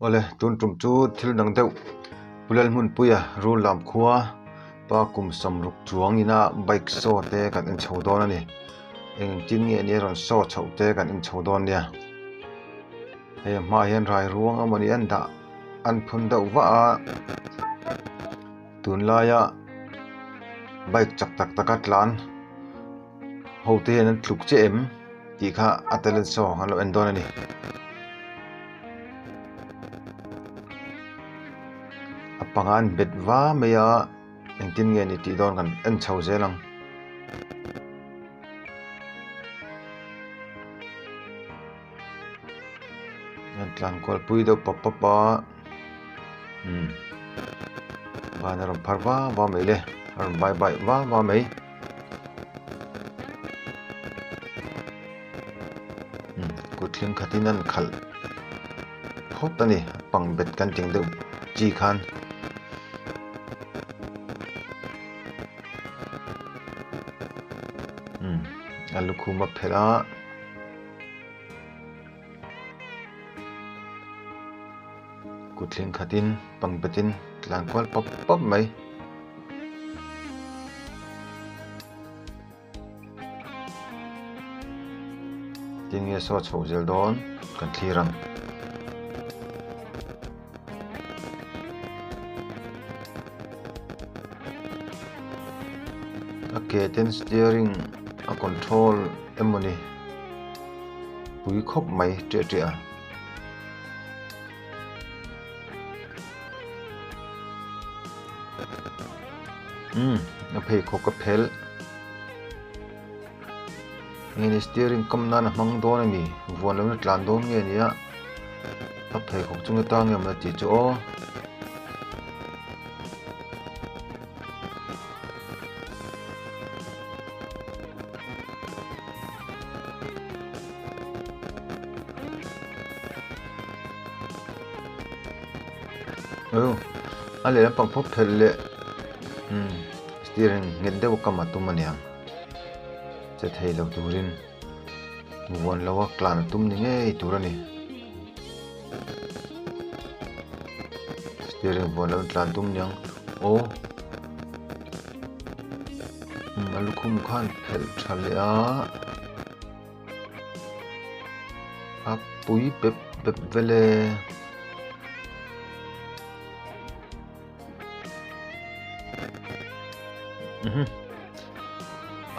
Awle tun tum chu thil dang deuh Pulel hmunpuia rul lam khua pa kum sawmruk chuang ina bike show te kan en chho dawn a ni engtin nge nia rawn show chhoh te kan en chho dawn nia hei a hmaah hian rai ruang emawni an dah an phun deuh vah a tunlaia bike chak tak taka tlan ho te hian an tluk chiah em tih kha a talent show an lo en dawn a ni. A panga an bet va mai a engtin nge ni tih dawn kan en chho zel ang. An tlan kual pui deuh pap pap a umm van a rawn phar va va mai le a rawn bai bai va va mai. Kut thleng khatin an khalh phawt a ni pang bet kan tih ang deuh chi khan. A lukhum a phelh a. Kut thleng khatin pang betin tlan kual pawp pawp mai. Tin nge saw chhoh zel dawn kan thlir ang. A ke ten steering a control emawni pui khawp mai ṭiah ṭiah a. Umm a pheikhawk a phelh engemaw steering kam nan a hmang dawn a ni vuan lohna tlan dawn nge a ni a a pheikhawk chunga tang nge maw tih chu aw. Aw a lehlam pang phawt phelh leh umm steering nghet deuh a kam a tum aniang che thei lo turin vuan lo a tlan a tum ni ngei tur a ni steering vuan lo in tlan tum niang aw umm a lukhum khan phelh tha leh a. A pui pep pep vel e.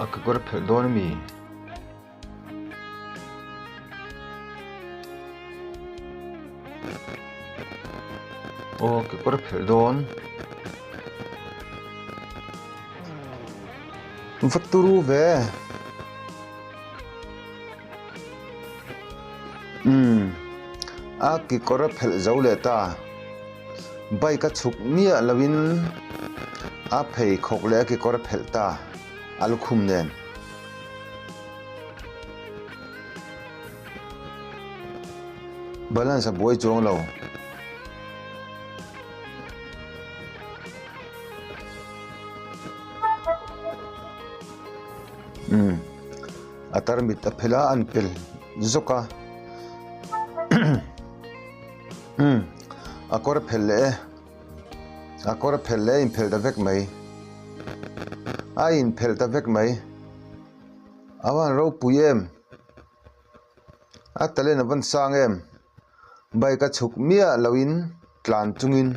A kekawr a phelh dawn ami? Aw kekawr a phelh dawn. Va turu ve. Umm a kekawr a phelh zo leh ta bike a chhuk miah loin a pheikhawk leh a kekawr a phelh ta a lukhum nen. Balance a buai chuang lo. Umm a tarmit a phelh a an pel zawk a umm a kawr a phelh leh e a kawr a phelh leh a inphelh ta vek mai a inphelh ta vek mai a van ropui em a talent a van sang em bike a chhuk miah loh in tlan chungin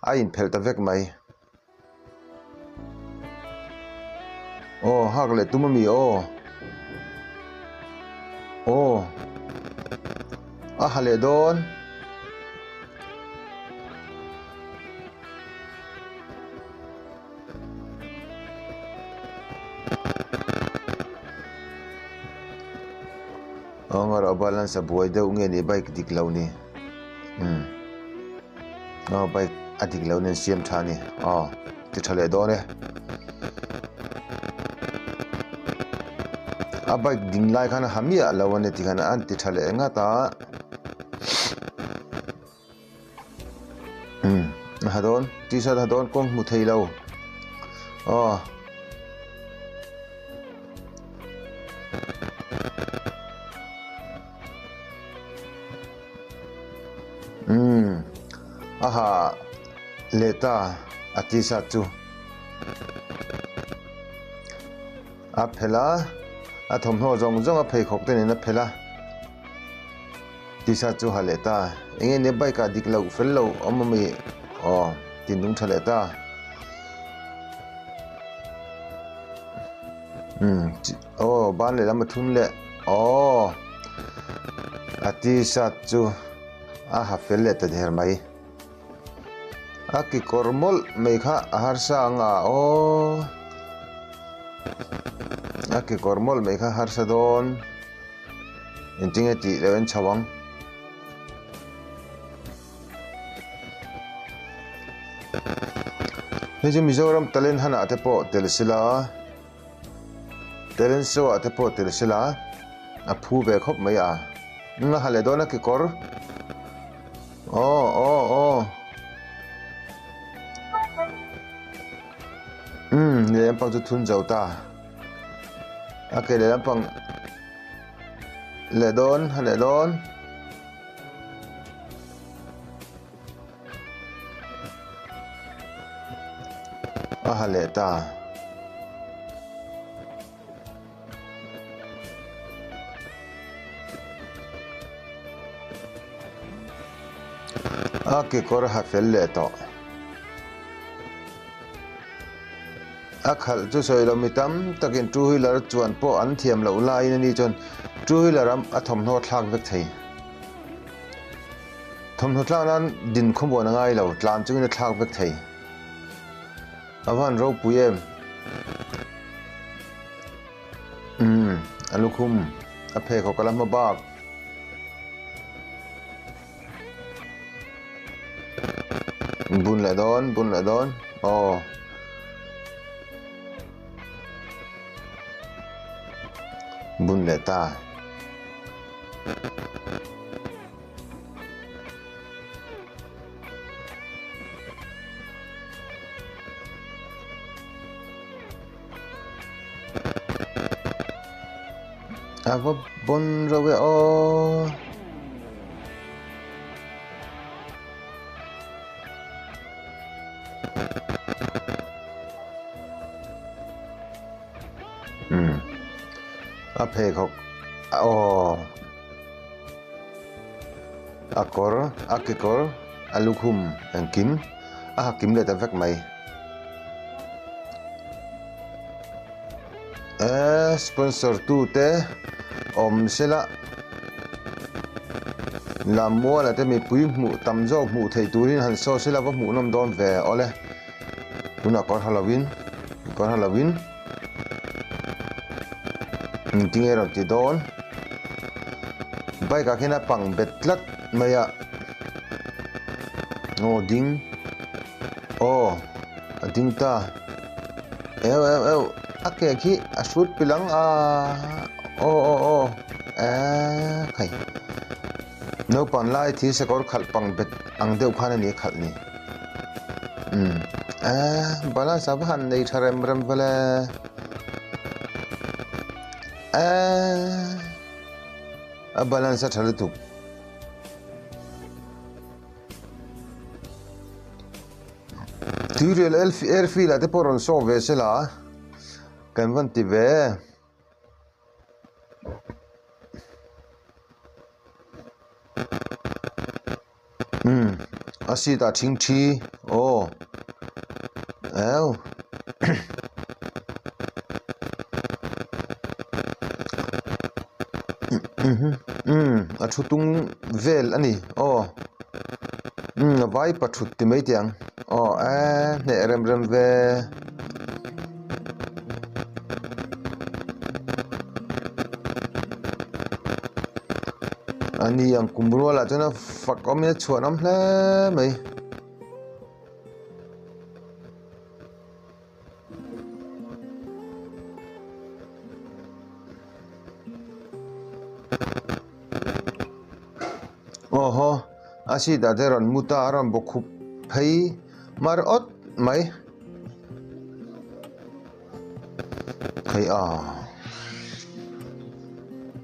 a inphelh ta vek mai. Aw hak leh tum ami aw aw a ha leh dawn. Aw ngarawh balance a buai deuh nge ni bike dik lo ni umm aw bike a dik lo nen siam tha a ni aw ti tha leh dawn e a bike ding lai khan a ha miah lo a ni tikhan an ti tha leh ngat a umm a ha dawn t-shirt a ha dawn kawng hmu thei lo aw. A ha leh ta a t-shirt chu a phelh a, a thawmhnaw zawng zawng a pheikhawk te nen a phelh a, t-shirt chu a ha leh ta. Eng nge nia bike ah dik loh fel loh awm ami aw thinlung tha leh ta. Umm aw ban lehlam a thun leh aw a t-shirt chu a ha fel leh ta der mai. A kekawr mawlh mai kha a harsa ang a aw a kekawr mawlh mai kha a harsa dawn engtinge tih loh en chho ang. Hei chu Mizoram talent hanah te pawh tel sila talent show ah te pawh tel sila a phu ve khawp mai a a ha leh dawn a kekawr aw aw aw umm lehlam pang chu thun zo ta a ke lehlam pang leh dawn a leh dawn. A ha leh ta. A kekawr ha fel leh tawh. A khalh chu sawi lo mi tam takin two wheeler chuan pawh an thiam loh laiin ani chuan two wheeler a thawmhnaw thlak vek thei. Thawmhnaw thlak nan din khawmuan a ngai lo, tlan chungin a thlak vek thei. A va han ropui em? Umm, a lukhum a pheikhawk a la hma bak. Bun leh dawn, bun leh dawn, aw. Bun leh ta. A va bawn reuh e aw. Umm a pheikhawk aw a kawr a kekawr a lukhum engkim a ha kim leh ta vek mai eee sponsor tu te awm sela Lammuala te mipui hmuh tam zawk hmuh theih turin han saw sela va hmuh nawm dawn ve awle tunah kawr ha lovin kawr ha lovin engtinge rawn ti dawn bike ah khian a pang bet tlat mai a aw ding aw a ding ta eu eu eu a ke khi a hrut pilh ang a aw aw aw eee khai naupang lai thil sakawr khalh pang bet ang deuh khan a ni a khalh ni umm eee balance a va han nei tha rem rem vele eee a balance a tha lutuk. Tuirial airfield ah te pawh rawn sawk ve se la kan van ti ve. Umm a seat ah thingthi aw eu umm a thu tung vel a ni aw umm a vai pathut ti mai teh ang aw eee hneh rem rem ve. A ni ang kum rualah chuan a fak awmin a chhuan awm hle mai. Aw haw a seat ah te rawn mu ta a rawn bawkkhup phei mar awt mai. Thei a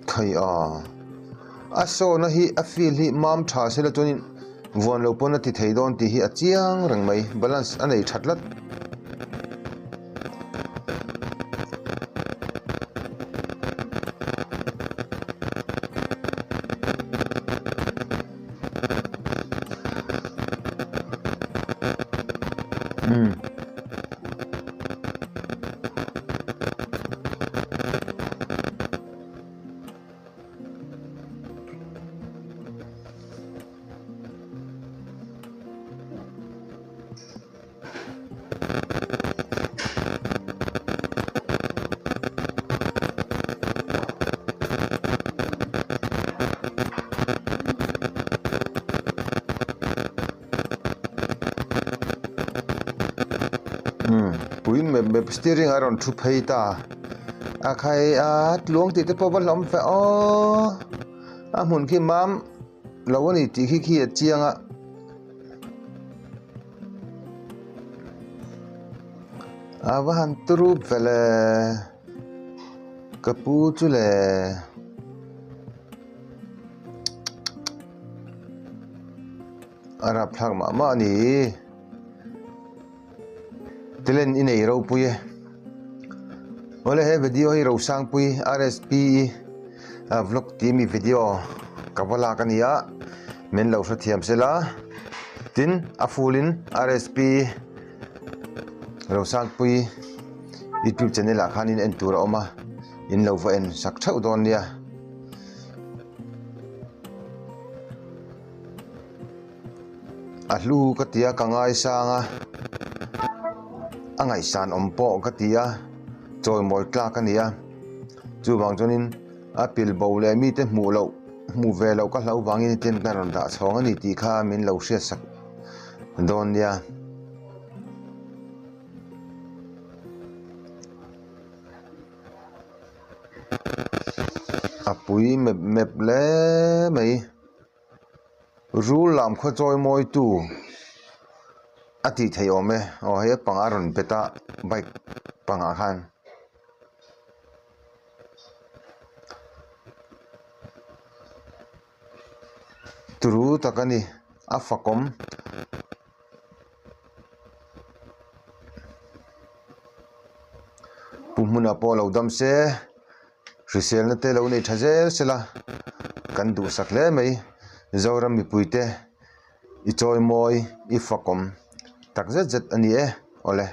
thei a a sawna hi a field hi mam tha sela chuanin. Vuan lo pawn a ti thei dawn tih hi a chiang reng mai, balance a nei tha tlat. Umm. Umm pui mep mep steering a rawn thu phei ta a khai a tluang tih te pawh va hlawm fe aw a hmun khi mam lo a ni tih khi khi a chiang a. A va han turup ve le ka pu chu le. A rapthlak mah mah a ni. Talent i nei ropui e. Awle he video hi Rosangpui RSP vlog tih mi video ka va lak a ni a, min lo hrethiam sela. Tin a full in RSP Rosangpui youtube channel ah khanin en tur a awm a, in lo va en sak theuh dawn nia. A hlu ka ti a ka ngaisang a a ngaihsan awm pawh ka ti a chawimawi tlak a ni a chuvang chuanin a pil bo leh mite hmuh loh hmuh ve loh ka hlau vangin hetiang ka rawn dah chhawng a ni tih kha min lo hriat sak dawn nia. A pui mep mep hle mai. Rul lam khaw chawi mawitu a tih theih awm e aw hei a panga a rawn bet a bike pangah khan. Turu tak a ni a fakawm. Pu hmunah pawh lo dam se. Hriselna te lo nei tha zel sela kan duhsak hle mai Zoram mipui te i chawimawi i fakawm tak zet zet a ni e awle.